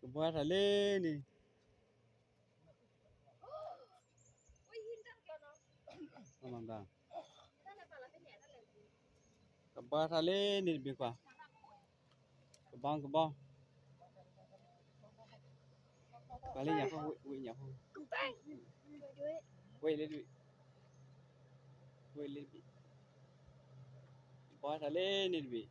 ကဘီထီၣ်လံန့ၣ်, ကဘီထီၣ်လံန့ၣ်တဘ့ၣ်ကွၢ်, ကဘီကဘီ, ပှၤလၢညၣ်ဖိဝံၣ်ညၣ်ဖိ, ဝံၣ်လံတဘ့ၣ်, ဝံၣ်လံတဘ့ၣ်, ကဘီထီၣ်လံန့ၣ်တဘ့ၣ်.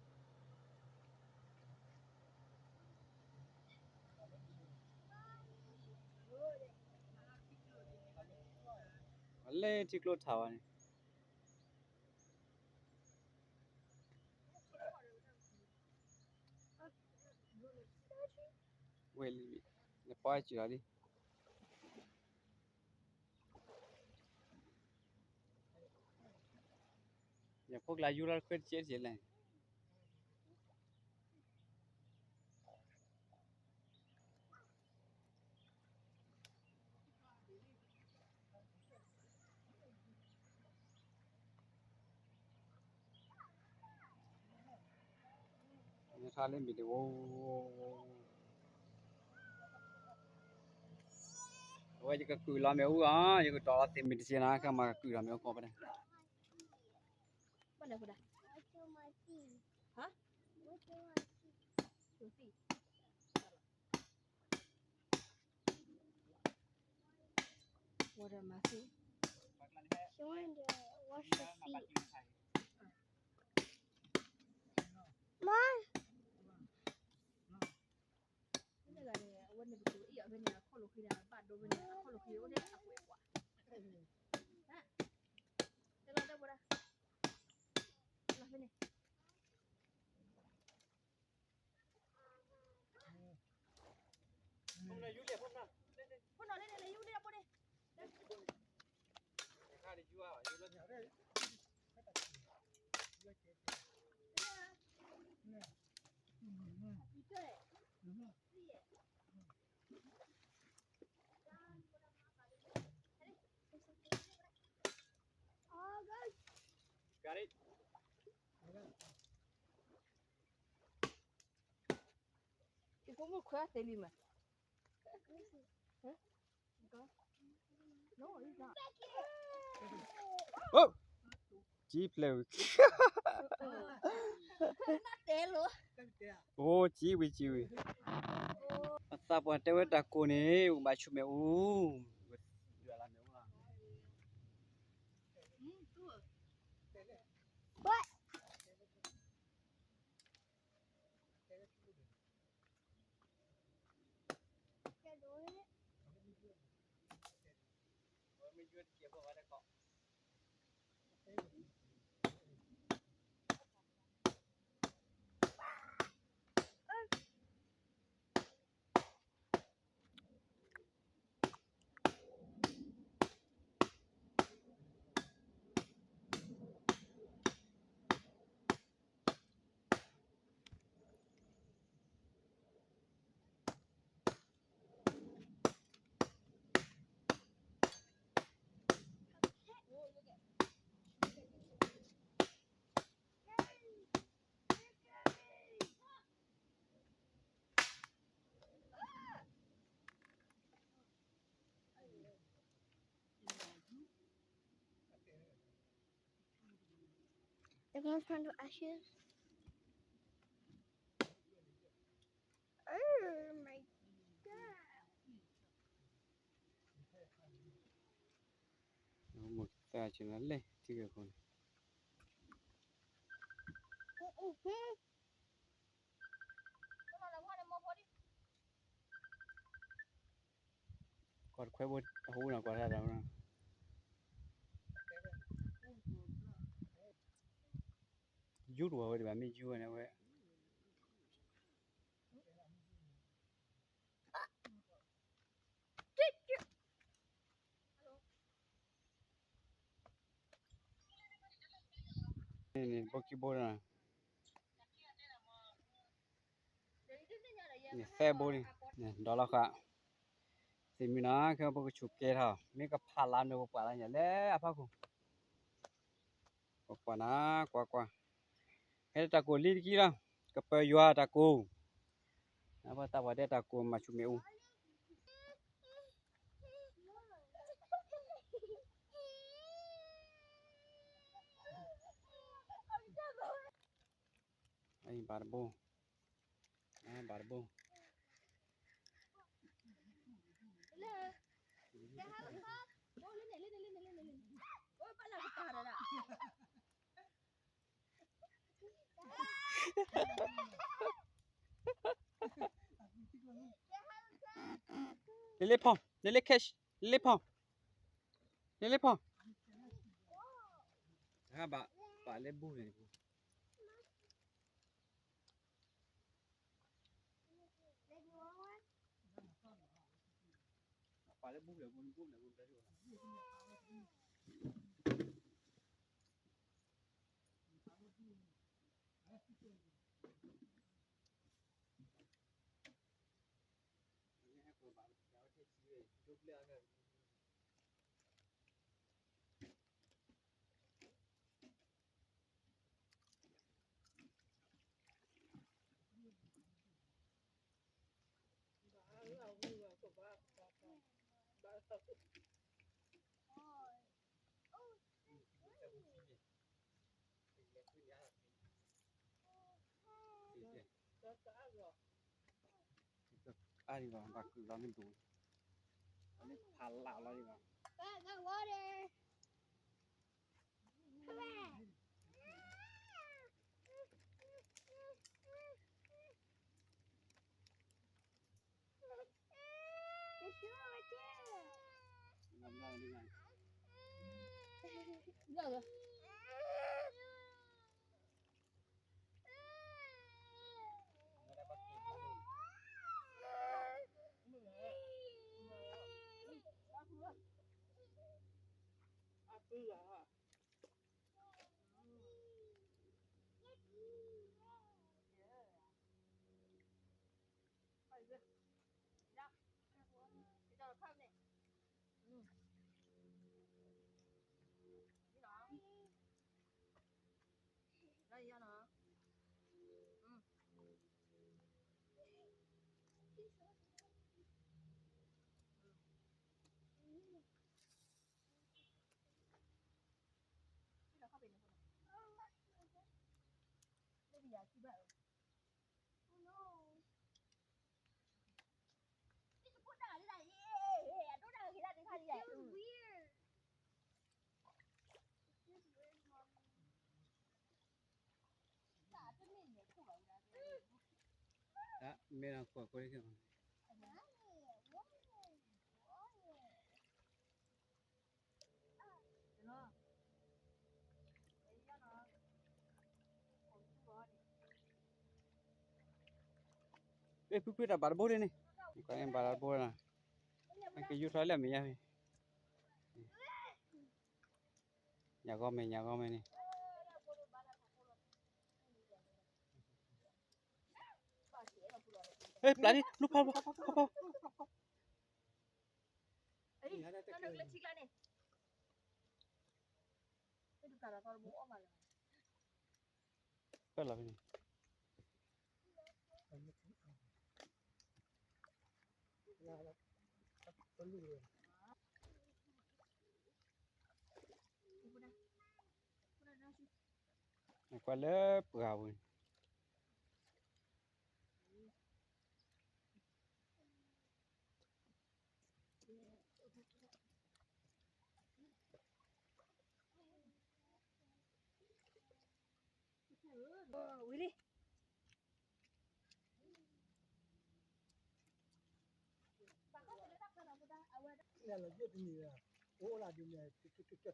အလဲၤထံကျိထးဝဲန့ၣ်, ဝဲလံ, နပီစံၣ်လီၤလံ. ယဖိကျါယူၤလီၤတဃ့တစဲးတစဲးလဲၣ်. ထါလၢမ့ၢ်တဝိ, အဝဲယကကုၢ်လီၤမ့ၣ်အူအီၤ, ယကတီၤလီၤသ့ၣ်မ့ၢ်တစဲးနၤ ခဲမၤကကုၢ်လီၤမ့ၣ်အူကီၢ်ပဒၣ်. ဘၣ်လဲၣ်ဖိဒၣ်, ဟါ, What am I saying? She wanted to wash her feet. Mom. န့ၣ်ဂၤန့ၣ် အဝဲန့ၣ်ပကအိၣ်အီၤဖဲန့ၣ် အခီၣ်လိာ်ခံန့ၣ် အဘၣ်ဒိဖဲန့ၣ် အခီၣ်လိာ်ခံအိၣ်န့ၣ်အကွဲးကွၢ်, တဲလီၤတဲဘိဒၣ်, လီၤဖဲန့ၣ်. ဖိနီၤန့ၣ် လဲၤယူၤန့ၣ်အဖိန့ၣ်, ယဖိမုၣ်ခွဲးအီၤသ့လံမး, အိၣ်, ကံဖျဲးဝံၤ, အိၣ်ကံဝံၤကံဝံၤ, အသးပှၢ်တဲဝဲတၢ်ကိၢ်န့ၣ် ပကဘၣ်ဆူၣ်မ့ၣ်အူ, ပကဒွးလၢမ့ၣ်အူလီၤ. They're gonna turn to ashes. Oh my god. မိၢ်သးကနလဲၣ် ထံဂဲၤခိၣ်န့ၣ်, ကွၢ်တခွဲဘိ အဟူနၤကွၢ်တၢ်တၢ်, ယူၤတဝဲဝဲဒၣ်ဘၣ် မ့ၢ်ယူၤဝဲန့ၣ်ဝဲ န့ၣ် ဘိခံဘိ, န့ၣ်သၢဘိန့ၣ်, ဒီးလီၤဃာ်, သ့ၣ်မုၢ်နၤ ခဲပကဆူၣ်ကဲထီၣ် မ့ၢ်ကဖးလါန့ၣ် ပပှၤလၢညါလဲၣ်အဖီခိၣ် ပကွၢ်နၤ ကွၢ်ကွၢ်, ဟဲတၢ်ကိၢ်လံတကံလီၤ, ကပၢၤယွၤတၢ်ကိၢ်, အဝဲတၢ်ပှၤဒဲးတၢ်ကိးမၤဆူၣ်မ့ၣ်အူ, ဘၣ်တဘိ, ဘၣ်တဘိ. လ့လ့ဖီ, လ့လ့ catch, လ့လ့ဖီ, လ့လ့ဖီ. ဟဲဘၣ်, ပာ်လၢဘူၣ်န့ၣ်, ပာ်လၢဘူၣ်လဲၣ်, ဘူၣ်လဲၣ်, ဘူၣ်လဲၣ်. အါဒံးဘၣ်, ဘၣ်ကုၢ်လီၤမ့ၢ်ဒိၣ်, အမ့ၢ်ဖးလးလီၤဒံးဘၣ်. ဖုဖုတၢ်ဘၣ်တဘိဒ်န့ၣ်, ဘၣ်တဘိနီၤ, ကယူၤထီၣ်လၢအမဲာ်ညါဖဲ, ညၣ်ဂီမဲာ် ညၣ်ဂီမဲာ်န့ၣ်. ဟဲပျၢ်ဒံး လူဖးဖးဖးဖး, ပၢၢ်လီၤဖဲန့ၣ်. ကွၢ်လၢပှၢ်ပူၤန့ၣ်. ဝံၤလံ.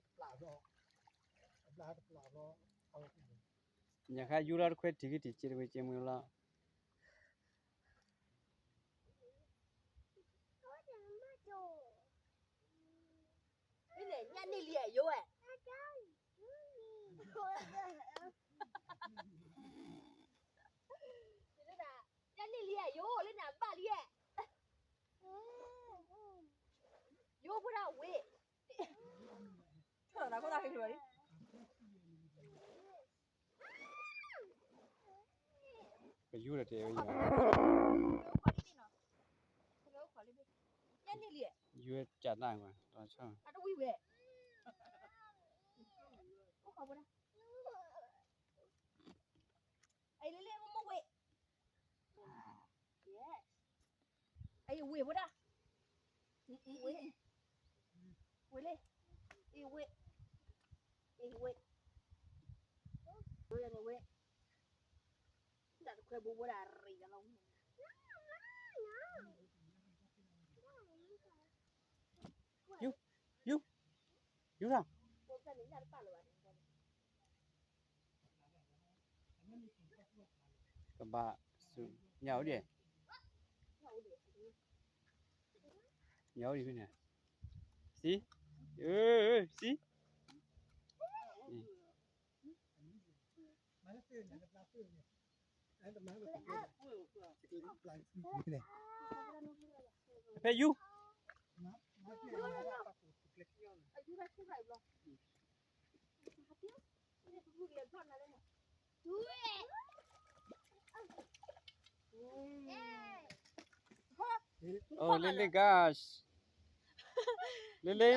ညၣ်ခါယူၤလီၤတခွဲထံၣ်က့ၤထံၣ်က့ၤဝဲက့ၤမွ့လီၤ. ညၣ်န့ၢ်လံယိဝဲ, ညၣ်န့ၢ်လံယိလၢနဘၣ်လံ, ယိဖိဒၣ်ဝ့ၢ်, ပယူၤဒီးတဲဝဲယိၤ န့ၣ်လံ, ယွဲကၢ်တၢ်ကွၢ် တၢ်ဆၢ, အတဝံၤဝဲ, အိၣ်ခိးဝဲဒၣ်, အံၤလ့လ့ မိၢ်မိၢ်ဝဲ, yes, အံၤဝဲဝဲဒၣ်, ဝဲ, ဝဲလ့, အံၤဝဲ, အံၤဝဲ, ဝဲန့ၣ်ဝဲ, တၢ်တခွဲဘိဘိဒၣ်ရံၣ်လီၤ. ယူ, ယူ, ယူထီၣ်, ကဘၣ်ဆူ, ညၣ်အိၣ်ဒံး, ညၣ်အိၣ်ဒံးဖဲန့ၣ်, စံ, စံ, ဖဲယူ, အိၣ်လ့လ့ gosh, လ့လ့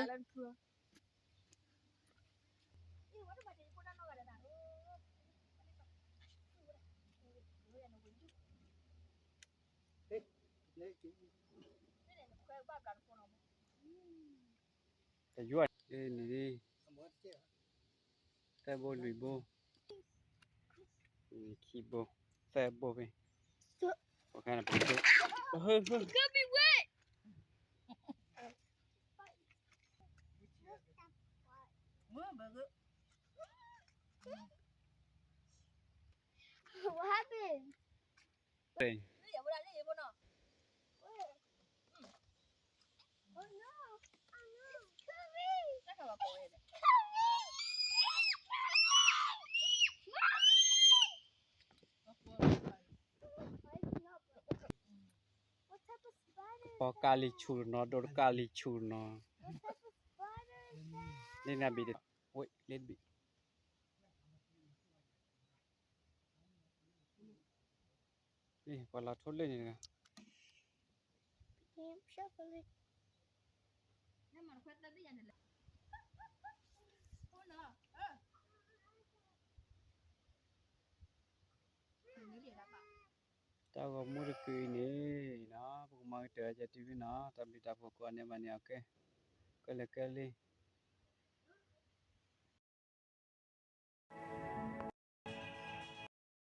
တယွၤန့ၣ်, သၢဘိလွံၢ်ဘိ, ခံဘိ, သၢဘိဖဲ, ပခါန့ၣ်ပကဒိ, ဟၢဟၢ, What happened? ပီၢ်ကၢ်လံၤဆူၣ်နီၤ ဒိၣ်တကၢ်လံၤဆူၣ်နီၤ, လ့နဘံၣ်, wait, လ့နဘံၣ်, ပှၤလီၤထိၣ်လၢန့ၣ်တဂၤ, တၢ်ဂီၤမူတကုာ်အံၤန့ၣ်နီၤ ပကမၤကတၢၢ်ကဲတံၤဝံၤနီၤ တၢ်ဘျုးတၢ်ဖှိၣ်ကိးဂၤဒဲးဘၣ်န့ၣ် အကဲ, ကဲလၢာ်ကဲလံ.